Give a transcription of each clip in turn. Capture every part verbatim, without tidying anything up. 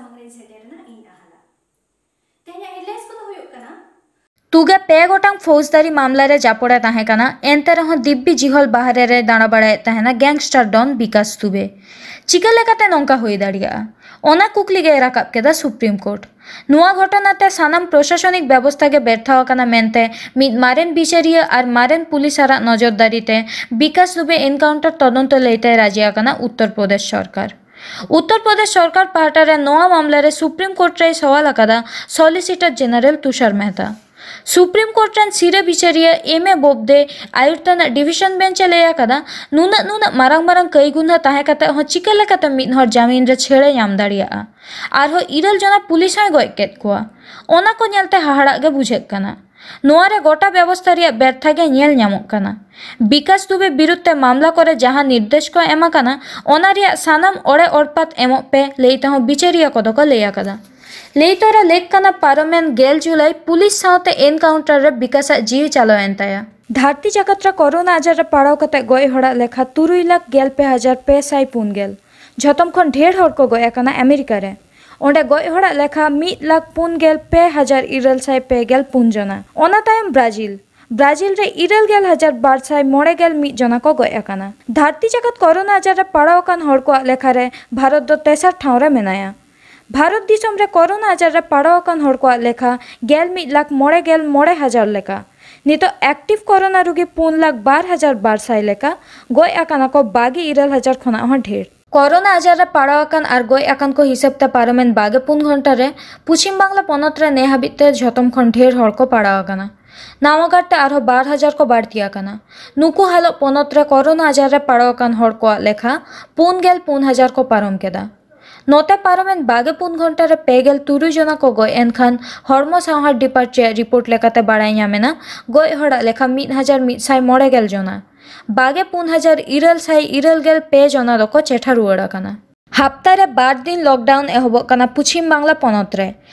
ᱥᱟᱢᱲᱮ ᱡᱷᱮᱞᱮ ᱨᱮᱱᱟᱜ ᱤᱧ ᱟᱦᱟᱞᱟ᱾ ᱛᱮᱦᱮᱧᱟᱜ headlines ᱠᱚᱫᱚ ᱦᱩᱭᱩᱜ ᱠᱟᱱᱟ, ᱛᱩᱜᱟ ᱯᱮ ᱜᱚᱴᱟᱝ ᱯᱷᱳᱡᱽᱫᱟᱨᱤ ᱢᱟᱢᱞᱟ ᱨᱮ ᱡᱟᱯᱚᱲᱮ ᱛᱟᱦᱮᱸ ᱠᱟᱱᱟ, ᱮᱱᱛᱮ ᱨᱮᱦᱚᱸ ᱫᱤᱵᱽᱵᱤ ᱡᱤᱦᱚᱞ ᱵᱟᱦᱨᱮ ᱨᱮ ᱫᱟᱬᱟ ᱵᱟᱲᱟᱭᱮᱫ ᱛᱟᱦᱮᱱᱟ gangster don ᱵᱤᱠᱟᱥ ᱫᱩᱵᱮ᱾ ᱪᱤᱠᱟᱹ ᱞᱮᱠᱟᱛᱮ ᱱᱚᱝᱠᱟ ᱦᱩᱭ ᱫᱟᱲᱮᱭᱟᱜᱼᱟ, ᱚᱱᱟ ᱠᱩᱠᱞᱤ ᱜᱮᱭ ᱨᱟᱠᱟᱵ ᱠᱮᱫᱟ ᱥᱩᱯᱨᱤᱢ ᱠᱳᱨᱴ᱾ ᱱᱚᱣᱟ ᱜᱷᱚᱴᱚᱱᱟ ᱛᱮ ᱥᱟᱱᱟᱢ ᱯᱨᱚᱥᱟᱥᱚᱱᱤᱠ ᱵᱮᱵᱚᱥᱛᱷᱟ ᱜᱮ ᱵᱮᱨᱛᱷᱟᱣ ᱟᱠᱟᱱᱟ ᱢᱮᱱᱛᱮ ᱢᱤᱫ ᱢᱟᱨᱮᱱ ᱵᱤᱪᱟᱹᱨᱤᱭᱟᱹ ᱟᱨ ᱢᱟᱨᱮᱱ ᱯᱩᱞᱤᱥ ᱟᱨᱟᱜ ᱱᱚᱡᱚᱨᱫᱟᱨᱤ ᱛᱮ ᱵᱤᱠᱟᱥ ᱫᱩᱵᱮ ᱮᱱᱠᱟᱣᱩᱱᱴᱟᱨ ᱛᱚᱫᱚᱱᱛᱚ ᱞᱟᱹᱭᱛᱮ ᱨᱟᱡᱤ ᱟᱠᱟᱱᱟ ᱩᱛᱛᱚᱨ ᱯᱨᱚᱫᱮᱥ ᱥᱚᱨᱠᱟᱨ᱾ ᱩᱛᱛᱚᱨ ᱯᱨᱚᱫᱮᱥ ᱥᱚᱨᱠᱟᱨ ᱯᱟᱦᱴᱟ ᱨᱮ ᱱᱚᱣᱟ ᱢᱟᱢᱞᱟ ᱨᱮ ᱥᱩᱯᱨᱤᱢ ᱠᱳᱨᱴ ᱨᱮᱭ ᱥᱚᱣᱟᱞ ᱟᱠᱟᱫᱟ ᱥᱚᱞᱤᱥᱤᱴᱚᱨ ᱡᱮᱱᱟᱨᱮᱞ ᱛᱩᱥᱟᱨ ᱢᱮᱦᱛᱟ᱾ ᱥᱩᱯᱨᱤᱢ ᱠᱳᱨᱴ ᱨᱮᱱ ᱥᱤᱨᱟᱹ ᱵᱤᱪᱟᱹᱨᱤᱭᱟᱹ ᱮᱢ ᱮ ᱵᱳᱵᱫᱮ ᱟᱭᱩᱨ ᱛᱟᱱᱟᱜ ᱰᱤᱵᱷᱤᱥᱚᱱ ᱵᱮᱧᱪ ᱮ ᱞᱟᱹᱭ ᱟᱠᱟᱫᱟ, ᱱᱩᱱᱟᱹᱜ ᱱᱩᱱᱟᱹᱜ ᱢᱟᱨᱟᱝ ᱢᱟᱨᱟᱝ ᱠᱟᱹᱭ ᱜᱩᱱᱦᱟᱹ ᱛᱟᱦᱮᱸ ᱠᱟᱛᱮ ᱦᱚᱸ ᱪᱤᱠᱟᱹ ᱞᱮᱠᱟᱛᱮ ᱢᱤᱫ ᱦᱚᱲ ᱡᱟᱢᱤᱱ ᱨᱮ ᱪᱷᱟᱹᱲᱮ ᱧᱟᱢ ᱫᱟᱲᱮᱭᱟᱜᱼᱟ? ᱟᱨᱦᱚᱸ ᱤᱨᱟᱹᱞ ᱡᱚᱱᱟ ᱯᱩᱞᱤᱥ ᱦᱚᱸᱭ ᱜᱚᱡ ᱠᱮᱫ ᱠᱚᱣᱟ᱾ ᱚᱱᱟ ᱠᱚ ᱧᱮᱞᱛᱮ ᱦᱟᱦᱟᱲᱟᱜ ᱜᱮ ᱵᱩᱡᱷᱟᱹᱜ ᱠᱟᱱᱟ᱾ ᱱᱚᱣᱟ ᱨᱮ ᱜᱚᱴᱟ ᱵᱮᱵᱚᱥᱛᱷᱟ ᱨᱮᱭᱟᱜ ᱵᱮᱨᱛᱷᱟ ᱜᱮ ᱧᱮᱞ ᱧᱟᱢᱚᱜ ᱠᱟᱱᱟ᱾ ᱵᱤᱠᱟᱥ ᱫᱩᱵᱮ ᱵᱤᱨᱩᱫᱷ ᱛᱮ ᱢᱟᱢᱞᱟ ᱠᱚᱨᱮ ᱡᱟᱦᱟᱸ ᱱᱤᱨᱫᱮᱥ ᱠᱚ ᱮᱢ ᱟᱠᱟᱱᱟ, ᱚᱱᱟ ᱨᱮᱭᱟᱜ ᱥᱟᱱᱟᱢ ᱚᱲᱮ ᱚᱲᱯᱟᱛ ᱮᱢᱚᱜ ᱯᱮ ᱞᱟᱹᱭ ᱛᱮᱦᱚᱸ ᱵᱤᱪᱟᱹᱨᱤᱭᱟᱹ ᱠᱚᱫᱚ ᱠᱚ ᱞᱟᱹᱭ ᱟᱠᱟᱫᱟ᱾ ᱞᱟᱹᱭ ᱛᱚᱨᱟ ᱞᱮᱠ ᱠᱟᱱᱟ, ᱯᱟᱨᱚᱢᱮᱱ ᱜᱮᱞ ᱡᱩᱞᱟᱭ ᱯᱩᱞᱤᱥ ᱥᱟᱶᱛᱮ ᱮᱱᱠᱟᱣᱩᱱᱴᱟᱨ ᱨᱮ ᱵᱤᱠᱟᱥᱟᱜ ᱡᱤᱣᱤ ᱪᱟᱞᱟᱣ ᱮᱱ ᱛᱟᱭᱟ᱾ ᱫᱷᱟᱹᱨᱛᱤ ᱡᱟᱠᱟᱛ ᱨᱮ ᱠᱳᱨᱳᱱᱟ ᱟᱡᱟᱨ ᱨᱮ ᱯᱟᱲᱟᱣ ᱠᱟᱛᱮ ᱜᱚᱡ ᱦᱚᱲᱟᱜ ᱞᱮᱠᱷᱟ ᱛᱩᱨᱩᱭ ᱞᱟᱠᱷ ᱜᱮᱞ ᱯᱮ ᱦᱟᱡᱟᱨ ᱯᱮ ᱥᱟᱭ ᱯᱩᱱ ᱜᱮᱞ᱾ ᱡᱷᱚᱛᱚᱢ ᱠᱷᱚᱱ ᱰᱷᱮᱨ ᱦᱚᱲ ᱠᱚ ᱜᱚᱡ ᱟᱠᱟᱱᱟ ᱟᱢᱮᱨᱤᱠᱟ ᱨᱮ᱾ ᱚᱸᱰᱮ ᱜᱚᱡ ᱦᱚᱲᱟᱜ ᱞᱮᱠᱷᱟ ᱢᱤᱫ ᱞᱟᱠᱷ ᱯᱩᱱ ᱜᱮᱞ ᱯᱮ ᱦᱟᱡᱟᱨ ᱤᱨᱟᱹᱞ ᱥᱟᱭ ᱯᱮ ᱜᱮᱞ ᱯᱩᱱ ᱡᱚᱱᱟ᱾ ᱚᱱᱟ ᱛᱟᱭᱚᱢ ᱵᱨᱟᱡᱤᱞ᱾ ᱵᱨᱟᱡᱤᱞ ᱨᱮ ᱤᱨᱟᱹᱞ ᱜᱮᱞ ᱦᱟᱡᱟᱨ ᱵᱟᱨ ᱥᱟᱭ ᱢᱚᱬᱮ ᱜᱮᱞ ᱢᱤᱫ ᱡᱚᱱᱟ ᱠᱚ ᱜᱚᱡ ᱟᱠᱟᱱᱟ᱾ ᱫᱷᱟᱹᱨᱛᱤ ᱡᱟᱠᱟᱛ ᱠᱳᱨᱳᱱᱟ ᱟᱡᱟᱨ ᱨᱮ ᱯᱟᱲᱟᱣ ᱟᱠᱟᱱ ᱦᱚᱲ ᱠᱚᱣᱟᱜ ᱞᱮᱠᱷᱟ ᱨᱮ ᱵᱷᱟᱨᱚᱛ ᱫᱚ ᱛᱮᱥᱟᱨ ᱴᱷᱟᱶ ᱨᱮ ᱢᱮᱱᱟᱭᱟ᱾ ᱵᱷᱟᱨᱚᱛ ᱫᱤᱥᱚᱢ ᱨᱮ ᱠᱳᱨᱳᱱᱟ ᱟᱡᱟᱨ ᱨᱮ ᱯᱟᱲᱟᱣ ᱟᱠᱟᱱ ᱦᱚᱲ ᱠᱚᱣᱟᱜ ᱞᱮᱠᱷᱟ ᱜᱮᱞ ᱢᱤᱫ ᱞᱟᱠᱷ ᱢᱚᱬᱮ ᱜᱮᱞ ᱢᱚᱬᱮ ᱦᱟᱡᱟᱨ ᱞᱮᱠᱟ᱾ ᱱᱤᱛᱚᱜ ᱮᱠᱴᱤᱵᱷ ᱠᱳᱨᱳᱱᱟ ᱨᱩᱜᱤ ᱯᱩᱱ ᱞᱟᱠᱷ ᱵᱟᱨ ᱦᱟᱡᱟᱨ ᱵᱟᱨ ᱥᱟᱭ ᱞᱮᱠᱟ, ᱜᱚᱡ ᱟᱠᱟᱱᱟ ᱠᱚ ᱵᱟᱜᱮ ᱤᱨᱟᱹᱞ ᱦᱟᱡᱟᱨ ᱠᱷᱚᱱᱟᱜ ᱦᱚᱸ ᱰᱷᱮᱨ᱾ ᱠᱳᱨᱳᱱᱟ ᱟᱡᱟᱨ ᱨᱮ ᱯᱟᱲᱟᱣ ᱟᱠᱟᱱ ᱟᱨ ᱜᱚᱡ ᱟᱠᱟᱱ ᱠᱚ ᱦᱤᱥᱟᱹᱵ ᱛᱮ ᱯᱟᱨᱚᱢᱮᱱ ᱵᱟᱜᱮ ᱯᱩᱱ ᱜᱷᱚᱱᱴᱟ ᱨᱮ ᱯᱚᱪᱷᱤᱢ ᱵᱟᱝᱞᱟ ᱯᱚᱱᱚᱛ ᱨᱮ ᱱᱮ ᱦᱟᱹᱵᱤᱡ ᱛᱮ ᱡᱷᱚᱛᱚᱢ ᱠᱷᱚᱱ ᱰᱷᱮᱨ ᱦᱚᱲ ᱠᱚ ᱯᱟᱲᱟᱣ ᱟᱠᱟᱱᱟ᱾ ᱱᱟᱣᱟᱜᱟᱨ ᱛᱮ ᱟᱨᱦᱚᱸ ᱵᱟᱨ ᱦᱟᱡᱟᱨ ᱠᱚ ᱵᱟᱹᱲᱛᱤ ᱟᱠᱟᱱᱟ᱾ ᱱᱩᱠᱩ ᱦᱟᱞᱚᱜ ᱯᱚᱱᱚᱛ ᱨᱮ ᱠᱳᱨᱳᱱᱟ ᱟᱡᱟᱨ ᱨᱮ ᱯᱟᱲᱟᱣ ᱟᱠᱟᱱ ᱦᱚᱲ ᱠᱚᱣᱟᱜ ᱞᱮᱠᱷᱟ ᱯᱩᱱ ᱜᱮᱞ ᱯᱩᱱ ᱦᱟᱡᱟᱨ ᱠᱚ ᱯᱟᱨᱚᱢ ᱠᱮᱫᱟ᱾ ᱱᱚᱛᱮ ᱯᱟᱨᱚᱢᱮᱱ ᱵᱟᱜᱮ ᱯᱩᱱ ᱜᱷᱚᱱᱴᱟ ᱨᱮ ᱯᱮ ᱜᱮᱞ ᱛᱩᱨᱩᱭ ᱡᱚᱱᱟ ᱠᱚ ᱜᱚᱡ ᱮᱱ ᱠᱷᱟᱱ ᱦᱚᱲᱢᱚ ᱥᱟᱶᱦᱟᱨ ᱰᱤᱯᱟᱨᱴ ᱨᱮᱭᱟᱜ ᱨᱤᱯᱳᱨᱴ ᱞᱮᱠᱟᱛᱮ ᱵᱟᱲᱟᱭ ᱧᱟᱢ ᱮᱱᱟ, ᱜᱚᱡ ᱦᱚᱲᱟᱜ ᱞᱮᱠᱷᱟ ᱢᱤᱫ ᱦᱟᱡᱟᱨ ᱢᱤᱫ ᱥᱟᱭ ᱢᱚᱬᱮ ᱜᱮᱞ ᱡᱚᱱᱟ᱾ ᱵᱟᱜᱮ ᱯᱩᱱ ᱦᱟᱡᱟᱨ ᱤᱨᱟᱹᱞ ᱥᱟᱭ ᱤᱨᱟᱹᱞ ᱜᱮᱞ ᱯᱮ ᱡᱚᱱᱟ ᱫᱚᱠᱚ ᱪᱮᱴᱷᱟ ᱨᱩᱣᱟᱹᱲ ᱟᱠᱟᱱᱟ᱾ ᱦᱟᱯᱛᱟ ᱨᱮ ᱵᱟᱨ ᱫᱤᱱ ᱞᱚᱠᱰᱟᱣᱩᱱ ᱮᱦᱚᱵᱚᱜ ᱠᱟᱱᱟ ᱯᱚᱪᱷᱤᱢ ᱵᱟᱝᱞᱟ ᱯᱚᱱᱚᱛ ᱨᱮ᱾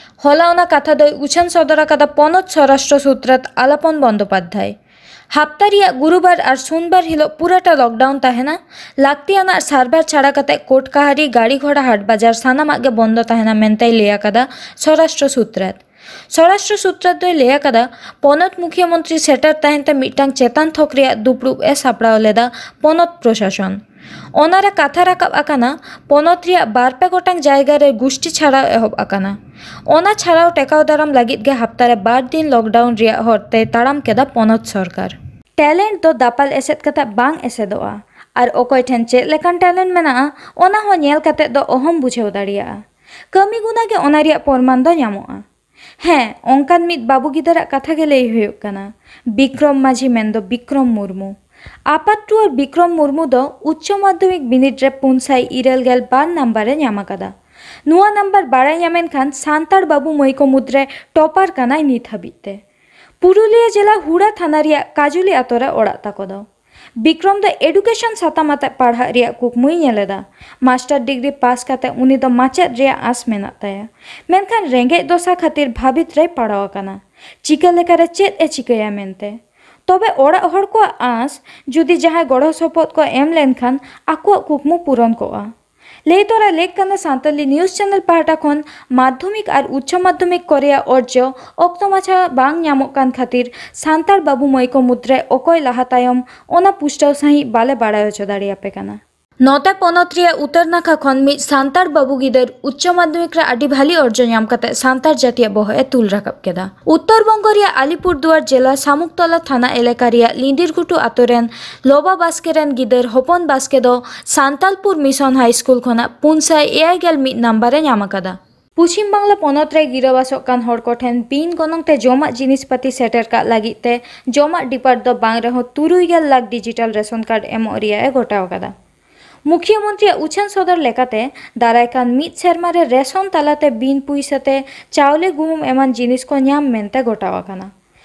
ᱦᱚᱞᱟ ᱚᱱᱟ ᱠᱟᱛᱷᱟ ᱫᱚᱭ ᱩᱪᱷᱟᱹᱱ ᱥᱚᱫᱚᱨ ᱟᱠᱟᱫᱟ ᱯᱚᱱᱚᱛ ᱥᱚᱨᱟᱥᱴᱨᱚ ᱥᱩᱛᱨᱮᱛ ᱟᱞᱟᱯᱚᱱ ᱵᱚᱱᱫᱳᱯᱟᱫᱽᱫᱷᱟᱭ᱾ ᱦᱟᱯᱛᱟ ᱨᱮᱭᱟᱜ ᱜᱩᱨᱩᱵᱟᱨ ᱟᱨ ᱥᱩᱱᱵᱟᱨ ᱦᱤᱞᱳᱜ ᱯᱩᱨᱟᱹᱴᱟ ᱞᱚᱠᱰᱟᱣᱩᱱ ᱛᱟᱦᱮᱱᱟ᱾ ᱞᱟᱹᱠᱛᱤᱭᱟᱱᱟᱜ ᱥᱟᱨᱵᱷᱟᱨ ᱪᱷᱟᱲᱟ ᱠᱟᱛᱮ ᱠᱳᱨᱴ ᱠᱟᱦᱟᱨᱤ, ᱜᱟᱹᱲᱤ ᱜᱷᱚᱲᱟ, ᱦᱟᱴ ᱵᱟᱡᱟᱨ ᱥᱟᱱᱟᱢᱟᱜ ᱜᱮ ᱵᱚᱱᱫᱚ ᱛᱟᱦᱮᱱᱟ ᱢᱮᱱᱛᱮᱭ ᱞᱟᱹᱭ ᱟᱠᱟᱫᱟ ᱥᱚᱨᱟᱥᱴᱨᱚ ᱥᱩᱛᱨᱟᱛ᱾ ᱥᱚᱨᱟᱥᱴᱨᱚ ᱥᱩᱛᱨᱟᱛ ᱫᱚᱭ ᱞᱟᱹᱭ ᱟᱠᱟᱫᱟ, ᱯᱚᱱᱚᱛ ᱢᱩᱠᱷᱤᱭᱟᱹ ᱢᱚᱱᱛᱨᱤ ᱥᱮᱴᱮᱨ ᱛᱟᱦᱮᱱ ᱛᱮ ᱢᱤᱫᱴᱟᱝ ᱪᱮᱛᱟᱱ ᱛᱷᱚᱠ ᱨᱮᱭᱟᱜ ᱫᱩᱯᱲᱩᱵ ᱮ ᱥᱟᱯᱲᱟᱣ ᱞᱮᱫᱟ ᱯᱚᱱᱚᱛ ᱯᱨᱚᱥᱟᱥᱚᱱ᱾ ᱚᱱᱟᱨᱮ ᱠᱟᱛᱷᱟ ᱨᱟᱠᱟᱵ ᱟᱠᱟᱱᱟ, ᱯᱚᱱᱚᱛ ᱨᱮᱭᱟᱜ ᱵᱟᱨ ᱯᱮ ᱜᱚᱴᱟᱝ ᱡᱟᱭᱜᱟ ᱨᱮ ᱜᱩᱥᱴᱤ ᱪᱷᱟᱲᱟᱣ ᱮᱦᱚᱵ ᱟᱠᱟᱱᱟ᱾ ᱚᱱᱟ ᱪᱷᱟᱲᱟᱣ ᱴᱮᱠᱟᱣ ᱫᱟᱨᱟᱢ ᱞᱟᱹᱜᱤᱫ ᱜᱮ ᱦᱟᱯᱛᱟ ᱨᱮ ᱵᱟᱨ ᱫᱤᱱ ᱞᱚᱠᱰᱟᱣᱩᱱ ᱨᱮᱭᱟᱜ ᱦᱚᱨ ᱛᱮᱭ ᱛᱟᱲᱟᱢ ᱠᱮᱫᱟ ᱯᱚᱱᱚᱛ ᱥᱚᱨᱠᱟᱨ᱾ ᱴᱮᱞᱮᱱᱴ ᱫᱚ ᱫᱟᱯᱟᱞ ᱮᱥᱮᱫ ᱠᱟᱛᱮ ᱵᱟᱝ ᱮᱥᱮᱫᱚᱜᱼᱟ, ᱟᱨ ᱚᱠᱚᱭ ᱴᱷᱮᱱ ᱪᱮᱫ ᱞᱮᱠᱟᱱ ᱴᱮᱞᱮᱱᱴ ᱢᱮᱱᱟᱜᱼᱟ, ᱚᱱᱟ ᱦᱚᱸ ᱧᱮᱞ ᱠᱟᱛᱮ ᱫᱚ ᱚᱦᱚᱢ ᱵᱩᱡᱷᱟᱹᱣ ᱫᱟᱲᱮᱭᱟᱜᱼᱟ᱾ ᱠᱟᱹᱢᱤ ᱜᱩᱱᱟ ᱜᱮ ᱚᱱᱟ ᱨᱮᱭᱟᱜ ᱯᱚᱨᱢᱟᱱ ᱫᱚ ᱧᱟᱢᱚᱜᱼᱟ᱾ ᱦᱮᱸ, ᱚᱱᱠᱟᱱ ᱢᱤᱫ ᱵᱟᱹᱵᱩ ᱜᱤᱫᱟᱹᱨᱟᱜ ᱠᱟᱛᱷᱟ ᱜᱮ ᱞᱟᱹᱭ ᱦᱩᱭᱩᱜ ᱠᱟᱱᱟ, ᱵᱤᱠᱨᱚᱢ ᱢᱟᱹᱡᱷᱤ, ᱢᱮᱱᱫᱚ ᱵᱤᱠᱨᱚᱢ ᱢᱩᱨᱢᱩ᱾ ᱟᱯᱟᱛ ᱴᱩᱣᱟᱹᱨ ᱵᱤᱠᱨᱚᱢ ᱢᱩᱨᱢᱩ ᱫᱚ ᱩᱪᱪᱚ ᱢᱟᱫᱽᱫᱷᱚᱢᱤᱠ ᱵᱤᱱᱤᱰ ᱨᱮ ᱯᱩᱱ ᱥᱟᱭ ᱤᱨᱟᱹᱞ ᱜᱮᱞ ᱵᱟᱨ ᱱᱟᱢᱵᱟᱨ ᱮ ᱧᱟᱢ ᱟᱠᱟᱫᱟ᱾ ᱱᱚᱣᱟ ᱱᱟᱢᱵᱟᱨ ᱵᱟᱲᱟᱭ ᱧᱟᱢᱮᱱ ᱠᱷᱟᱱ ᱥᱟᱱᱛᱟᱲ ᱵᱟᱹᱵᱩ ᱢᱟᱹᱭ ᱠᱚ ᱢᱩᱫᱽᱨᱮ ᱴᱚᱯᱟᱨ ᱠᱟᱱᱟᱭ ᱱᱤᱛ ᱦᱟᱹᱵᱤᱡ ᱛᱮ᱾ ᱯᱩᱨᱩᱞᱤᱭᱟᱹ ᱡᱮᱞᱟ ᱦᱩᱲᱟ ᱛᱷᱟᱱᱟ ᱨᱮᱭᱟᱜ ᱠᱟᱡᱩᱞᱤ ᱟᱛᱳ ᱨᱮ ᱚᱲᱟᱜ ᱛᱟᱠᱚ ᱫᱚ᱾ ᱵᱤᱠᱨᱚᱢ ᱫᱚ ᱮᱰᱩᱠᱮᱥᱚᱱ ᱥᱟᱛᱟᱢ ᱟᱛᱮ ᱯᱟᱲᱦᱟᱜ ᱨᱮᱭᱟᱜ ᱠᱩᱠᱢᱩᱭ ᱧᱮᱞ ᱮᱫᱟ᱾ ᱢᱟᱥᱴᱟᱨ ᱰᱤᱜᱽᱨᱤ ᱯᱟᱥ ᱠᱟᱛᱮ ᱩᱱᱤ ᱫᱚ ᱢᱟᱪᱮᱫ ᱨᱮᱭᱟᱜ ᱟᱸᱥ ᱢᱮᱱᱟᱜ ᱛᱟᱭᱟ᱾ ᱢᱮᱱᱠᱷᱟᱱ ᱨᱮᱸᱜᱮᱡ ᱫᱚᱥᱟ ᱠᱷᱟᱹᱛᱤᱨ ᱵᱷᱟᱵᱤᱛ ᱨᱮᱭ ᱯᱟᱲᱟᱣ ᱟᱠᱟᱱᱟ᱾ ᱪᱤᱠᱟᱹ ᱞᱮᱠᱟᱨᱮ ᱪᱮᱫ ᱮ ᱪᱤᱠᱟᱹᱭᱟ ᱢᱮᱱᱛᱮ᱾ ᱛᱚᱵᱮ ᱚᱲᱟᱜ ᱦᱚᱲ ᱠᱚᱣᱟᱜ ᱟᱸᱥ, ᱡᱩᱫᱤ ᱡᱟᱦᱟᱸᱭ ᱜᱚᱲᱚ ᱥᱚᱯᱚᱦᱚᱫ ᱠᱚ ᱮᱢ ᱞᱮᱱᱠᱷᱟᱱ ᱟᱠᱚᱣᱟᱜ ᱠᱩᱠᱢᱩ ᱯᱩᱨᱚᱱ ᱠᱚᱜᱼᱟ᱾ ᱞᱟᱹᱭ ᱛᱚᱨᱟ ᱞᱮᱠ ᱠᱟᱱᱟ ᱥᱟᱱᱛᱟᱞᱤ ᱱᱤᱭᱩᱡᱽ ᱪᱮᱱᱮᱞ ᱯᱟᱦᱴᱟ ᱠᱷᱚᱱ ᱢᱟᱫᱽᱫᱷᱚᱢᱤᱠ ᱟᱨ ᱩᱪᱪᱚ ᱢᱟᱫᱽᱫᱷᱚᱢᱤᱠ ᱠᱚ ᱨᱮᱭᱟᱜ ᱚᱨᱡᱚ ᱚᱠᱛᱚ ᱢᱟᱪᱷᱟ ᱵᱟᱝ ᱧᱟᱢᱚᱜ ᱠᱟᱱ ᱠᱷᱟᱹᱛᱤᱨ ᱥᱟᱱᱛᱟᱲ ᱵᱟᱹᱵᱩ ᱢᱟᱹᱭ ᱠᱚ ᱢᱩᱫᱽᱨᱮ ᱚᱠᱚᱭ ᱞᱟᱦᱟ ᱛᱟᱭᱚᱢ, ᱚᱱᱟ ᱯᱩᱥᱴᱟᱹᱣ ᱥᱟᱺᱦᱤᱡ ᱵᱟᱞᱮ ᱵᱟᱲᱟᱭ ᱦᱚᱪᱚ ᱫᱟᱲᱮᱭᱟᱯᱮ ᱠᱟᱱᱟ᱾ ᱱᱚᱛᱮ ᱯᱚᱱᱚᱛ ᱨᱮᱭᱟᱜ ᱩᱛᱟᱹᱨ ᱱᱟᱠᱷᱟ ᱠᱷᱚᱱ ᱢᱤᱫ ᱥᱟᱱᱛᱟᱲ ᱵᱟᱹᱵᱩ ᱜᱤᱫᱟᱹᱨ ᱩᱪᱪᱚ ᱢᱟᱫᱽᱫᱷᱚᱢᱤᱠ ᱨᱮ ᱟᱹᱰᱤ ᱵᱷᱟᱞᱤ ᱚᱨᱡᱚ ᱧᱟᱢ ᱠᱟᱛᱮ ᱥᱟᱱᱛᱟᱲ ᱡᱟᱹᱛᱤᱭᱟᱜ ᱵᱚᱦᱚᱜ ᱮ ᱛᱩᱞ ᱨᱟᱠᱟᱵ ᱠᱮᱫᱟ᱾ ᱩᱛᱛᱚᱨ ᱵᱚᱝᱜᱚ ᱨᱮᱭᱟᱜ ᱟᱞᱤᱯᱩᱨᱫᱩᱣᱟᱨ ᱡᱮᱞᱟ ᱥᱟᱢᱩᱠᱛᱚᱞᱟ ᱛᱷᱟᱱᱟ ᱮᱞᱟᱠᱟ ᱨᱮᱭᱟᱜ ᱞᱤᱸᱫᱤᱨᱜᱷᱩᱴᱩ ᱟᱛᱳ ᱨᱮᱱ ᱞᱚᱵᱟ ᱵᱟᱥᱠᱮ ᱨᱮᱱ ᱜᱤᱫᱟᱹᱨ ᱦᱚᱯᱚᱱ ᱵᱟᱥᱠᱮ ᱫᱚ ᱥᱟᱱᱛᱟᱞᱯᱩᱨ ᱢᱤᱥᱚᱱ ᱦᱟᱭ ᱥᱠᱩᱞ ᱠᱷᱚᱱᱟᱜ ᱯᱩᱱ ᱥᱟᱭ ᱮᱭᱟᱭ ᱜᱮᱞ ᱢᱤᱫ ᱱᱟᱢᱵᱟᱨ ᱮ ᱧᱟᱢ ᱟᱠᱟᱫᱟ᱾ ᱯᱚᱪᱷᱤᱢ ᱵᱟᱝᱞᱟ ᱯᱚᱱᱚᱛ ᱨᱮ ᱜᱤᱨᱟᱹᱵᱟᱥᱚᱜ ᱠᱟᱱ ᱦᱚᱲ ᱠᱚᱴᱷᱮᱱ ᱵᱤᱱ ᱜᱚᱱᱚᱝ ᱛᱮ ᱡᱚᱢᱟᱜ ᱡᱤᱱᱤᱥ ᱯᱟᱹᱛᱤ ᱥᱮᱴᱮᱨ ᱠᱟᱜ ᱞᱟᱹᱜᱤᱫ ᱛᱮ ᱡᱚᱢᱟᱜ ᱰᱤᱯᱟᱨᱴ ᱫᱚ ᱵᱟᱝ ᱨᱮᱦᱚᱸ ᱛᱩᱨᱩᱭ ᱜᱮᱞ ᱞᱟᱠᱷ ᱰᱤᱡᱤᱴᱟᱞ ᱨᱮᱥᱚᱱ ᱠᱟᱨᱰ ᱮᱢᱚᱜ ᱨᱮᱭᱟᱜ ᱮ ᱜᱚᱴᱟᱣ ᱟᱠᱟᱫᱟ᱾ ᱢᱩᱠᱷᱤᱭᱟᱹ ᱢᱚᱱᱛᱨᱤᱭᱟᱜ ᱩᱪᱷᱟᱹᱱ ᱥᱚᱫᱚᱨ ᱞᱮᱠᱟᱛᱮ ᱫᱟᱨᱟᱭ ᱠᱟᱱ ᱢᱤᱫ ᱥᱮᱨᱢᱟ ᱨᱮ ᱨᱮᱥᱚᱱ ᱛᱟᱞᱟᱛᱮ ᱵᱤᱱ ᱯᱩᱭᱥᱟᱹ ᱛᱮ ᱪᱟᱣᱞᱮ, ᱜᱩᱦᱩᱢ ᱮᱢᱟᱱ ᱡᱤᱱᱤᱥ ᱠᱚ ᱧᱟᱢ ᱢᱮᱱᱛᱮ ᱜᱚᱴᱟᱣ ᱟᱠᱟᱱᱟ᱾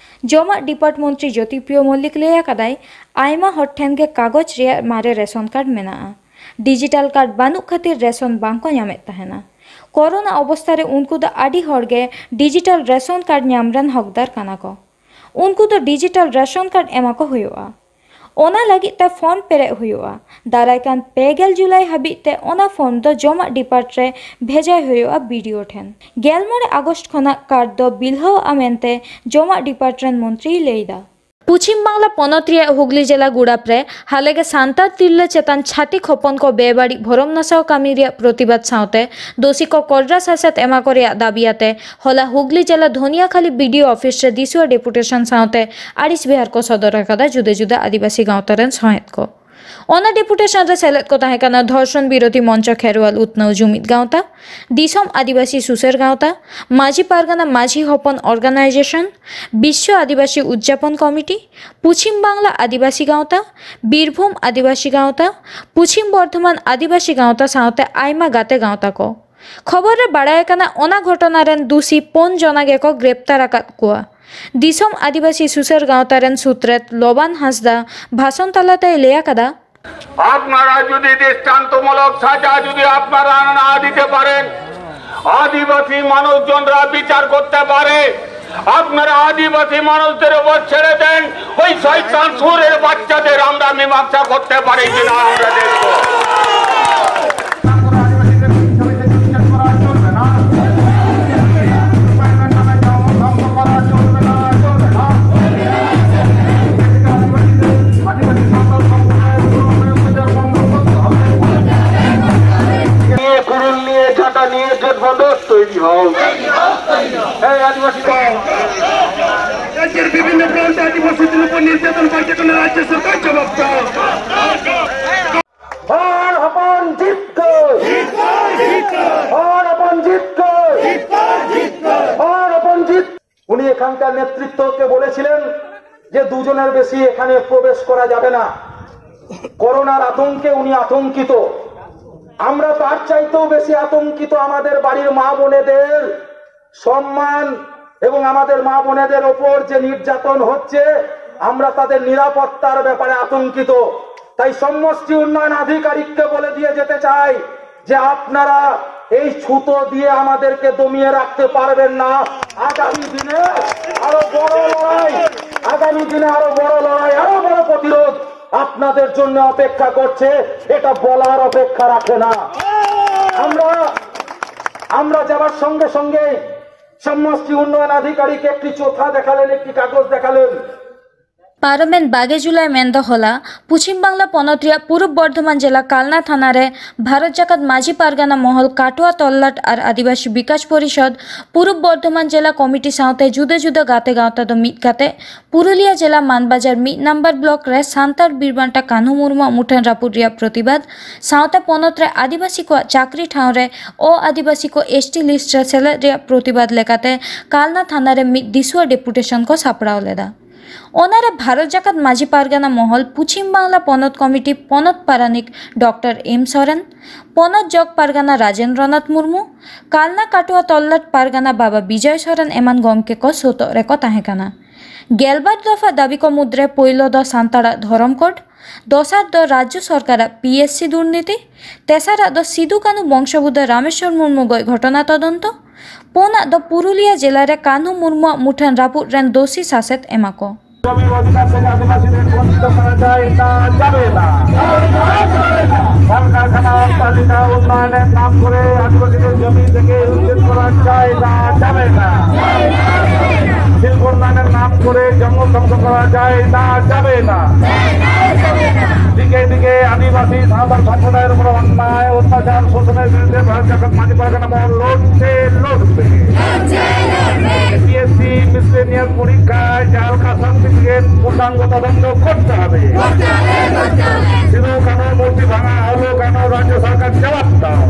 ᱡᱚᱢᱟᱜ ᱰᱤᱯᱟᱨᱴ ᱢᱚᱱᱛᱨᱤ ᱡᱳᱛᱤᱯᱨᱤᱭᱚ ᱢᱚᱞᱞᱤᱠ ᱞᱟᱹᱭ ᱟᱠᱟᱫᱟᱭ, ᱟᱭᱢᱟ ᱦᱚᱲ ᱴᱷᱮᱱ ᱜᱮ ᱠᱟᱜᱚᱡᱽ ᱨᱮᱭᱟᱜ ᱢᱟᱨᱮ ᱨᱮᱥᱚᱱ ᱠᱟᱨᱰ ᱢᱮᱱᱟᱜᱼᱟ᱾ ᱰᱤᱡᱤᱴᱟᱞ ᱠᱟᱨᱰ ᱵᱟᱹᱱᱩᱜ ᱠᱷᱟᱹᱛᱤᱨ ᱨᱮᱥᱚᱱ ᱵᱟᱝ ᱠᱚ ᱧᱟᱢᱮᱫ ᱛᱟᱦᱮᱱᱟ᱾ ᱠᱚᱨᱳᱱᱟ ᱚᱵᱚᱥᱛᱟ ᱨᱮ ᱩᱱᱠᱩ ᱫᱚ ᱟᱹᱰᱤ ᱦᱚᱲ ᱜᱮ ᱰᱤᱡᱤᱴᱟᱞ ᱨᱮᱥᱚᱱ ᱠᱟᱨᱰ ᱧᱟᱢ ᱨᱮᱱ ᱦᱚᱠᱫᱟᱨ ᱠᱟᱱᱟ ᱠᱚ᱾ ᱩᱱᱠᱩ ᱫᱚ ᱰᱤᱡᱤᱴᱟᱞ ᱨᱮᱥᱚᱱ ᱠᱟᱨᱰ ᱮᱢᱟ ᱠᱚ ᱦᱩᱭᱩᱜᱼᱟ᱾ ᱚᱱᱟ ᱞᱟᱹᱜᱤᱫ ᱛᱮ ᱯᱷᱚᱨᱢ ᱯᱮᱨᱮᱡ ᱦᱩᱭᱩᱜᱼᱟ᱾ ᱫᱟᱨᱟᱭ ᱠᱟᱱ ᱯᱮ ᱜᱮᱞ ᱡᱩᱞᱟᱭ ᱦᱟᱹᱵᱤᱡ ᱛᱮ ᱚᱱᱟ ᱯᱷᱚᱨᱢ ᱫᱚ ᱡᱚᱢᱟᱜ ᱰᱤᱯᱟᱨᱴ ᱨᱮ ᱵᱷᱮᱡᱟᱭ ᱦᱩᱭᱩᱜᱼᱟ ᱵᱤᱰᱤᱳ ᱴᱷᱮᱱ᱾ ᱜᱮᱞ ᱢᱚᱬᱮ ᱟᱜᱚᱥᱴ ᱠᱷᱚᱱᱟᱜ ᱠᱟᱨᱰ ᱫᱚ ᱵᱤᱞᱦᱟᱹᱣᱜᱼᱟ ᱢᱮᱱᱛᱮ ᱡᱚᱢᱟᱜ ᱰᱤᱯᱟᱨᱴ ᱨᱮᱱ ᱢᱚᱱᱛᱨᱤᱭ ᱞᱟᱹᱭ ᱮᱫᱟ᱾ ᱯᱚᱪᱷᱤᱢ ᱵᱟᱝᱞᱟ ᱯᱚᱱᱚᱛ ᱨᱮᱭᱟᱜ ᱦᱩᱜᱽᱞᱤ ᱡᱮᱞᱟ ᱜᱩᱲᱟᱯ ᱨᱮ ᱦᱟᱞᱮᱜᱮ ᱥᱟᱱᱛᱟᱲ ᱛᱤᱨᱞᱟᱹ ᱪᱮᱛᱟᱱ ᱪᱷᱟᱹᱛᱤᱠ ᱦᱚᱯᱚᱱ ᱠᱚ ᱵᱮᱵᱟᱹᱲᱤᱡ ᱵᱷᱚᱨᱚᱢ ᱱᱟᱥᱟᱣ ᱠᱟᱹᱢᱤ ᱨᱮᱭᱟᱜ ᱯᱨᱚᱛᱤᱵᱟᱫ ᱥᱟᱶᱛᱮ ᱫᱳᱥᱤ ᱠᱚ ᱠᱚᱰᱨᱟ ᱥᱟᱥᱮᱛ ᱮᱢᱟ ᱠᱚ ᱨᱮᱭᱟᱜ ᱫᱟᱵᱤ ᱟᱛᱮ ᱦᱚᱞᱟ ᱦᱩᱜᱽᱞᱤ ᱡᱮᱞᱟ ᱫᱷᱚᱱᱤᱭᱟᱠᱷᱟᱞᱤ ᱵᱤᱰᱤᱳ ᱚᱯᱷᱤᱥ ᱨᱮ ᱫᱤᱥᱩᱣᱟ ᱰᱮᱯᱩᱴᱮᱥᱚᱱ ᱥᱟᱶᱛᱮ ᱟᱹᱲᱤᱥ ᱵᱮᱦᱟᱨ ᱠᱚ ᱥᱚᱫᱚᱨ ᱟᱠᱟᱫᱟ ᱡᱩᱫᱟᱹ ᱡᱩᱫᱟᱹ ᱟᱹᱫᱤᱵᱟᱹᱥᱤ ᱜᱟᱶᱛᱟ ᱨᱮᱱ ᱥᱚᱦᱮᱫ ᱠᱚ᱾ ᱚᱱᱟ ᱰᱮᱯᱩᱴᱮᱥᱚᱱ ᱨᱮ ᱥᱮᱞᱮᱫ ᱠᱚ ᱛᱟᱦᱮᱸ ᱠᱟᱱᱟ ᱫᱷᱚᱨᱥᱚᱱ ᱵᱤᱨᱳᱫᱷᱤ ᱢᱚᱧᱪᱚ ᱠᱷᱮᱨᱣᱟᱞ ᱩᱛᱱᱟᱹᱣ ᱡᱩᱢᱤᱫ ᱜᱟᱶᱛᱟ, ᱫᱤᱥᱚᱢ ᱟᱹᱫᱤᱵᱟᱹᱥᱤ ᱥᱩᱥᱟᱹᱨ ᱜᱟᱶᱛᱟ, ᱢᱟᱹᱡᱷᱤ ᱯᱟᱨᱜᱟᱱᱟ ᱢᱟᱹᱡᱷᱤ ᱦᱚᱯᱚᱱ ᱚᱨᱜᱟᱱᱟᱭᱡᱮᱥᱚᱱ, ᱵᱤᱥᱥᱚ ᱟᱹᱫᱤᱵᱟᱹᱥᱤ ᱩᱫᱽᱡᱟᱯᱚᱱ ᱠᱚᱢᱤᱴᱤ, ᱯᱚᱪᱷᱤᱢ ᱵᱟᱝᱞᱟ ᱟᱹᱫᱤᱵᱟᱹᱥᱤ ᱜᱟᱶᱛᱟ, ᱵᱤᱨᱵᱷᱩᱢ ᱟᱹᱫᱤᱵᱟᱹᱥᱤ ᱜᱟᱶᱛᱟ, ᱯᱚᱪᱷᱤᱢ ᱵᱚᱨᱫᱷᱚᱢᱟᱱ ᱟᱹᱫᱤᱵᱟᱹᱥᱤ ᱜᱟᱶᱛᱟ ᱥᱟᱶᱛᱮ ᱟᱭᱢᱟ ᱜᱟᱛᱮ ᱜᱟᱶᱛᱟ ᱠᱚ᱾ ᱠᱷᱚᱵᱚᱨ ᱨᱮ ᱵᱟᱲᱟᱭ ᱟᱠᱟᱱᱟ, ᱚᱱᱟ ᱜᱷᱚᱴᱚᱱᱟ ᱨᱮᱱ ᱫᱩᱥᱤ ᱯᱩᱱ ᱡᱚᱱᱟ ᱜᱮᱠᱚ ᱜᱨᱮᱯᱛᱟᱨ ᱟᱠᱟᱫ ᱠᱚᱣᱟ᱾ ᱫᱤᱥᱚᱢ ᱟᱹᱫᱤᱵᱟᱹᱥᱤ ᱥᱩᱥᱟᱹᱨ ᱜᱟᱶᱛᱟ ᱨᱮᱱ ᱥᱩᱛᱨᱮᱛ ᱞᱚᱵᱟᱱ ᱦᱟᱸᱥᱫᱟ ᱵᱷᱟᱥᱚᱱ ᱛᱟᱞᱟᱛᱮᱭ ᱞᱟᱹᱭ ᱟᱠᱟᱫᱟ, আপনারা যদি দৃষ্টান্তমূলক সাজা যদি আপনারা না দিতে পারেন, আদিবাসী মানুষজনরা বিচার করতে পারে, আপনারা আদিবাসী মানুষদের উপর ছেড়ে দেন, ওই শয়তান সুরের বাচ্চাদের আমরা মীমাংসা করতে পারি কিনা আমরা দেখব। নিয়ে কুড়ুল নিয়ে ঝাঁটা নিয়ে জোট বন্দোবস্ত তৈরি হোক। এই আদিবাসী রাজ্যের বিভিন্ন প্রান্তে আদিবাসীদের উপর নির্যাতন বাড়ছে, কেন রাজ্য সরকার জবাব দাও। হর হপন জিত কর। হর হপন জিত কর। হর হপন জিত। উনি এখানকার নেতৃত্বকে বলেছিলেন যে দুজনের বেশি এখানে প্রবেশ করা যাবে না। করোনার আতঙ্কে উনি আতঙ্কিত। আমরা তার চাইতেও বেশি আতঙ্কিত আমাদের বাড়ির মা বোনেদের সম্মান এবং আমাদের মা বোনেদের ওপর যে নির্যাতন হচ্ছে, আমরা তাদের নিরাপত্তার ব্যাপারে আতঙ্কিত। তাই সমষ্টি উন্নয়ন আধিকারিককে বলে দিয়ে যেতে চাই যে আপনারা এই ছুতো দিয়ে আমাদেরকে দমিয়ে রাখতে পারবেন না। আগামী দিনে আরো বড় লড়াই, আগামী দিনে আরো বড় লড়াই, আরো বড় প্রতিরোধ আপনাদের জন্য অপেক্ষা করছে, এটা বলার অপেক্ষা রাখে না। আমরা আমরা যাবার সঙ্গে সঙ্গে সমাজটি উন্নয়ন আধিকারিক একটি চোথা দেখালেন, একটি কাগজ দেখালেন। ᱯᱟᱨᱚᱢᱮᱱ ᱵᱟᱜᱮ ᱡᱩᱞᱟᱭ ᱢᱮᱱ ᱫᱚ ᱦᱚᱞᱟ ᱯᱩᱪᱷᱤᱢ ᱵᱟᱝᱞᱟ ᱯᱚᱱᱚᱛ ᱨᱮᱭᱟᱜ ᱯᱩᱨᱩᱵ ᱵᱚᱨᱫᱷᱚᱢᱟᱱ ᱡᱮᱞᱟ ᱠᱟᱞᱱᱟ ᱛᱷᱟᱱᱟ ᱨᱮ ᱵᱷᱟᱨᱚᱛ ᱡᱟᱠᱟᱛ ᱢᱟᱹᱡᱷᱤ ᱯᱟᱨᱜᱟᱱᱟ ᱢᱚᱦᱚᱞ, ᱠᱟᱴᱩᱣᱟ ᱛᱚᱞᱞᱟᱴ ᱟᱨ ᱟᱹᱫᱤᱵᱟᱹᱥᱤ ᱵᱤᱠᱟᱥ ᱯᱚᱨᱤᱥᱚᱫᱽ ᱯᱩᱨᱩᱵ ᱵᱚᱨᱫᱷᱚᱢᱟᱱ ᱡᱮᱞᱟ ᱠᱚᱢᱤᱴᱤ ᱥᱟᱶᱛᱮ ᱡᱩᱫᱟᱹ ᱡᱩᱫᱟᱹ ᱜᱟᱛᱮ ᱜᱟᱶᱛᱟ ᱫᱚ ᱢᱤᱫ ᱠᱟᱛᱮ ᱯᱩᱨᱩᱞᱤᱭᱟ ᱡᱮᱞᱟ ᱢᱟᱱᱵᱟᱡᱟᱨ ᱢᱤᱫ ᱱᱟᱢᱵᱟᱨ ᱵᱞᱚᱠ ᱨᱮ ᱥᱟᱱᱛᱟᱲ ᱵᱤᱨ ᱵᱟᱱᱴᱟ ᱠᱟᱹᱱᱦᱩ ᱢᱩᱨᱢᱩᱣᱟᱜ ᱢᱩᱴᱷᱟᱹᱱ ᱨᱟᱹᱯᱩᱫ ᱨᱮᱭᱟᱜ ᱯᱨᱚᱛᱤᱵᱟᱫ ᱥᱟᱶᱛᱮ ᱯᱚᱱᱚᱛ ᱨᱮ ᱟᱹᱫᱤᱵᱟᱹᱥᱤ ᱠᱚᱣᱟᱜ ᱪᱟᱹᱠᱨᱤ ᱴᱷᱟᱶ ᱨᱮ ᱚ ᱟᱹᱫᱤᱵᱟᱹᱥᱤ ᱠᱚ ᱮᱥ ᱴᱤ ᱞᱤᱥᱴ ᱨᱮ ᱥᱮᱞᱮᱫ ᱨᱮᱭᱟᱜ ᱯᱨᱚᱛᱤᱵᱟᱫ ᱞᱮᱠᱟᱛᱮ ᱠᱟᱞᱱᱟ ᱛᱷᱟᱱᱟ ᱨᱮ ᱢᱤᱫ ᱫᱤᱥᱩᱣᱟᱹ ᱰᱮᱯᱩᱴᱮᱥᱚᱱ ᱠᱚ ᱥᱟᱯᱲᱟᱣ ᱞᱮᱫᱟ᱾ ᱚᱱᱟᱨᱮ ᱵᱷᱟᱨᱚᱛ ᱡᱟᱠᱟᱛ ᱢᱟᱹᱡᱷᱤ ᱯᱟᱨᱜᱟᱱᱟ ᱢᱚᱦᱚᱞ, ᱯᱩᱪᱷᱤᱢ ᱵᱟᱝᱞᱟ ᱯᱚᱱᱚᱛ ᱠᱚᱢᱤᱴᱤ ᱯᱚᱱᱚᱛ ᱯᱟᱨᱟᱱᱤᱠ ᱰᱚᱠᱴᱚᱨ ᱮᱢ ᱥᱚᱨᱮᱱ, ᱯᱚᱱᱚᱛ ᱡᱚᱜᱽ ᱯᱟᱨᱜᱟᱱᱟ ᱨᱟᱡᱮᱱᱫᱨᱚᱱᱟᱛᱷ ᱢᱩᱨᱢᱩ, ᱠᱟᱞᱱᱟ ᱠᱟᱴᱩᱣᱟ ᱛᱚᱞᱞᱟᱴ ᱯᱟᱨᱜᱟᱱᱟ ᱵᱟᱵᱟ ᱵᱤᱡᱚᱭ ᱥᱚᱨᱮᱱ ᱮᱢᱟᱱ ᱜᱚᱢᱠᱮ ᱠᱚ ᱥᱚᱛᱚᱜ ᱨᱮᱠᱚ ᱛᱟᱦᱮᱸ ᱠᱟᱱᱟ᱾ ᱜᱮᱞᱵᱟᱨ ᱫᱚᱯᱷᱟ ᱫᱟᱹᱵᱤ ᱠᱚ ᱢᱩᱫᱽᱨᱮ ᱯᱳᱭᱞᱳ ᱫᱚ ᱥᱟᱱᱛᱟᱲᱟᱜ ᱫᱷᱚᱨᱚᱢ ᱠᱳᱰ, ᱫᱚᱥᱟᱨ ᱫᱚ ᱨᱟᱡᱽᱡᱚ ᱥᱚᱨᱠᱟᱨᱟᱜ ᱯᱤ ᱮᱥ ᱥᱤ ᱫᱩᱨᱱᱤᱛᱤ, ᱛᱮᱥᱟᱨᱟᱜ ᱫᱚ ᱥᱤᱫᱩ ᱠᱟᱹᱱᱦᱩ ᱵᱚᱝᱥᱚ ᱵᱩᱫᱷᱟᱹ ᱨᱟᱢᱮᱥᱣᱚᱨ ᱢᱩᱨᱢᱩ ᱜᱚᱡ ᱜᱷᱚᱴᱚᱱᱟ ᱛᱚᱫᱚᱱᱛᱚ, ᱯᱩᱱᱟᱜ ᱫᱚ ᱯᱩᱨᱩᱞᱤᱭᱟᱹ ᱡᱮᱞᱟ ᱨᱮ ᱠᱟᱹᱱᱦᱩ ᱢᱩᱨᱢᱩᱣᱟᱜ ᱢᱩᱴᱷᱟᱹᱱ ᱨᱟᱹᱯᱩᱫ ᱨᱮᱱ ᱫᱳᱥᱤ ᱥᱟᱥᱮᱛ ᱮᱢᱟ ᱠᱚ᱾ জমির অধিকার থেকে আদিবাসীদের বঞ্চিত করা যায় না, যাবে না। কলকারখানা, অট্টালিকা উন্নয়নের নাম করে আদিবাসীদের জমি থেকে উচ্ছেদ করা যায় না, যাবে না। শিল্প উন্নয়নের নাম করে জঙ্গল ধ্বংস করা যায় না, যাবে না। দিকে দিকে আদিবাসী সাঁওতাল সম্প্রদায়ের উপর অন্যায় অত্যাচার শোষণের বিরুদ্ধে ভারত জাকাত মাঝি পারগানা মহল লড়ছে, লড়বে। পিএসসি মিসেলেনিয়াস পরীক্ষায় জাল কাস্ট সার্টিফিকেট পূর্ণাঙ্গ তদন্ত করতে হবে। সিধু কানহুর মূর্তি ভাঙা হলো কেন? রাজ্য সরকার জবাব দাও।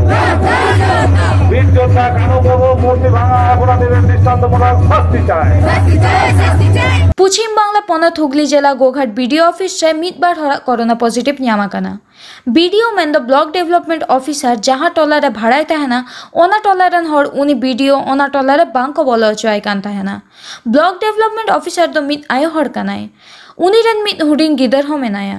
বীর যোদ্ধা কানু বাবু মূর্তি ভাঙা অপরাধীদের দৃষ্টান্তমূলক শাস্তি চাই। ᱯᱩᱪᱷᱤᱢ ᱵᱟᱝᱞᱟ ᱯᱚᱱᱚᱛ ᱦᱩᱜᱽᱞᱤ ᱡᱮᱞᱟ ᱜᱳᱜᱷᱟᱴ ᱵᱤᱰᱤᱳ ᱚᱯᱷᱤᱥ ᱨᱮ ᱢᱤᱫ ᱵᱟᱨ ᱦᱚᱲᱟᱜ ᱠᱳᱨᱳᱱᱟ ᱯᱚᱡᱤᱴᱤᱵᱷ ᱧᱟᱢ ᱟᱠᱟᱱᱟ᱾ ᱵᱤᱰᱤᱳ ᱢᱮᱱᱫᱚ ᱵᱞᱚᱠ ᱰᱮᱵᱷᱞᱚᱯᱢᱮᱱᱴ ᱚᱯᱷᱤᱥᱟᱨ ᱡᱟᱦᱟᱸ ᱴᱚᱞᱟ ᱨᱮ ᱵᱷᱟᱲᱟᱭ ᱛᱟᱦᱮᱱᱟ, ᱚᱱᱟ ᱴᱚᱞᱟ ᱨᱮᱱ ᱦᱚᱲ ᱩᱱᱤ ᱵᱤᱰᱤᱳ ᱚᱱᱟ ᱴᱚᱞᱟ ᱨᱮ ᱵᱟᱝ ᱠᱚ ᱵᱚᱞᱚ ᱦᱚᱪᱚᱣᱟᱭ ᱠᱟᱱ ᱛᱟᱦᱮᱱᱟ᱾ ᱵᱞᱚᱠ ᱰᱮᱵᱷᱞᱚᱯᱢᱮᱱᱴ ᱚᱯᱷᱤᱥᱟᱨ ᱫᱚ ᱢᱤᱫ ᱟᱭᱳ ᱦᱚᱲ ᱠᱟᱱᱟᱭ᱾ ᱩᱱᱤ ᱨᱮᱱ ᱢᱤᱫ ᱦᱩᱰᱤᱧ ᱜᱤᱫᱟᱹᱨ ᱦᱚᱸ ᱢᱮᱱᱟᱭᱟ᱾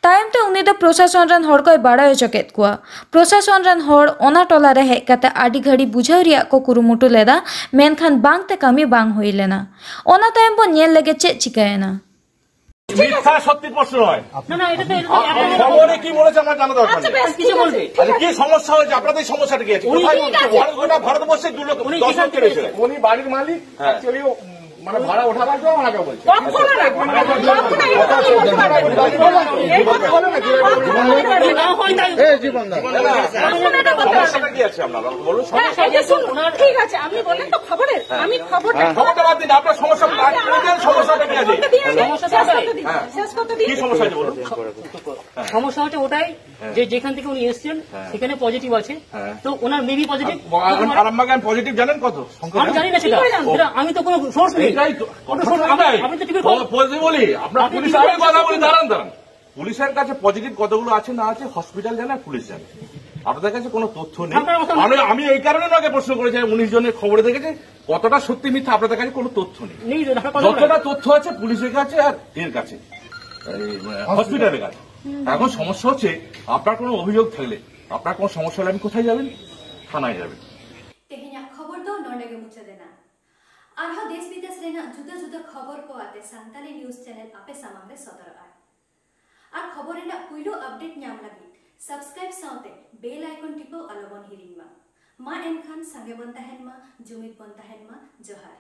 ᱛᱟᱭᱚᱢ ᱛᱮ ᱩᱱᱤ ᱫᱚ ᱯᱨᱚᱥᱟᱥᱚᱱ ᱨᱮᱱ ᱦᱚᱲ ᱠᱚᱭ ᱵᱟᱲᱟᱭ ᱦᱚᱪᱚ ᱠᱮᱫ ᱠᱚᱣᱟ᱾ ᱯᱨᱚᱥᱟᱥᱚᱱ ᱨᱮᱱ ᱦᱚᱲ ᱚᱱᱟ ᱴᱚᱞᱟ ᱨᱮ ᱦᱮᱡ ᱠᱟᱛᱮ ᱟᱹᱰᱤ ᱜᱷᱟᱹᱲᱤ ᱵᱩᱡᱷᱟᱹᱣ ᱨᱮᱭᱟᱜ ᱠᱚ ᱠᱩᱨᱩᱢᱩᱴᱩ ᱞᱮᱫᱟ, ᱢᱮᱱᱠᱷᱟᱱ ᱵᱟᱝ ᱛᱮ ᱠᱟᱹᱢᱤ ᱵᱟᱝ ᱦᱩᱭ ᱞᱮᱱᱟ᱾ ᱚᱱᱟ ᱛᱟᱭᱚᱢ ᱵᱚᱱ ᱧᱮᱞ ᱞᱮᱜᱮ ᱪᱮᱫ ᱪᱤᱠᱟᱹᱭᱮᱱᱟ᱾ মিথ্যা সত্যি প্রশ্ন নয়। না না এটা তো এটা তো আপনার খবরে কি বলেছে আমার জানা দরকার আচ্ছা নেই। বেশ কিছু বলবে। আচ্ছা, কি সমস্যা হয়েছে? আপনাদের এই সমস্যাটা কি আছে? উনি কোথায় ঠিক আছে। ভারত গোটা ভারতবর্ষে দু লক্ষ উনি দশ যেখান লক্ষ থেকে রয়েছে। এসেছেন। উনি বাড়ির মালিক হ্যাঁ। অ্যাকচুয়ালি মানে ভাড়া ওঠার জন্য ওনাকে বলছে। কখনো না, কখনো না, কখনো না, কখনো না। যদি না হয় তাই সমস্যাটা কি আছে আপনার বলুন। সমস্যা হচ্ছে ওনার ঠিক আছে, আপনি বললেন তো খবরে, আমি খবরটা খবরটা বাদ দিন, আপনার সমস্যা বাদ করে দেন, সমস্যাটা কি আছে? শেষ করতে দিন, শেষ করতে দিন। কি সমস্যা আছে বলুন। সমস্যা হচ্ছে ওটাই যে যেখান থেকে উনি এসেছেন সেখানে পজিটিভ আছে, তো ওনার মেবি পজিটিভ। আর আরামবাগে পজিটিভ জানেন কত সংখ্যা? আমি জানি না সেটা, সেটা আমি তো কোনো সোর্স নেই। এটাই তো কোনো কথা সোর্স শুনবেন। আমি তো টিভি প- পজিটিভ বলি, আপনার আপনি পুলিশ টিভি আমি কথা বলি, দাঁড়ান দাঁড়ান। পুলিশের কাছে পজিটিভ কতগুলো আছে না আছে হসপিটাল জানে আর পুলিশ জানে। আপনাদের কাছে কোনো তথ্য নেই। আপনার কথা আমি আমি এই কারণে ওনাকে প্রশ্ন করেছি, উনিশ জনের খবরে দেখেছে, কতটা সত্যি মিথ্যা আপনাদের কাছে কোনো তথ্য নেই। নেই, আপনার কথা যতটা তথ্য আছে পুলিশের কাছে আর এর কাছে, এই, মানে, হসপিটালের কাছে। এখন সমস্যা হচ্ছে, আপনার কোনো অভিযোগ থাকলে, আপনার কোনো সমস্যা হলে আপনি কোথায় যাবেন? থানায় যাবেন। ᱛᱮᱦᱮᱧᱟᱜ ᱠᱷᱚᱵᱚᱨ ᱫᱚ ᱱᱚᱰᱮ ᱜᱮ ᱢᱩᱪᱟᱹᱫ ᱮᱱᱟ᱾ ᱟᱨᱦᱚᱸ ᱫᱮᱥ ᱵᱤᱫᱮᱥ ᱨᱮᱱᱟᱜ ᱡᱩᱫᱟᱹ ᱡᱩᱫᱟᱹ ᱠᱷᱚᱵᱚᱨ ᱠᱚ ᱟᱛᱮ ᱥᱟᱱᱛᱟᱞᱤ ᱱᱤᱭᱩᱡᱽ ᱪᱮᱱᱮᱞ ᱟᱯᱮ ᱥᱟᱢᱟᱝ ᱨᱮ ᱥᱚᱫᱚᱨᱚᱜᱼᱟ᱾ ᱟᱨ ᱠᱷᱚᱵᱚᱨ ᱨᱮᱱᱟᱜ ᱯᱩᱭᱞᱩ ᱟᱯᱰᱮᱴ ᱧᱟᱢ ᱞᱟᱹᱜᱤᱫ ᱥᱟᱵᱥᱠᱨᱟᱭᱤᱵ ᱥᱟᱶᱛᱮ ᱵᱮᱞ ᱟᱭᱠᱚᱱ ᱴᱤᱯᱟᱹᱣ ᱟᱞᱚ ᱵᱚᱱ ᱦᱤᱲᱤᱧ ᱢᱟ᱾ ᱢᱟ ᱮᱱᱠᱷᱟᱱ ᱥᱟᱸᱜᱮ ᱵᱚᱱ ᱛᱟᱦᱮᱱ ᱢᱟ, ᱡᱩᱢᱤᱫ ᱵᱚᱱ ᱛᱟᱦᱮᱱ ᱢᱟ᱾ ᱡᱚᱦᱟᱨ᱾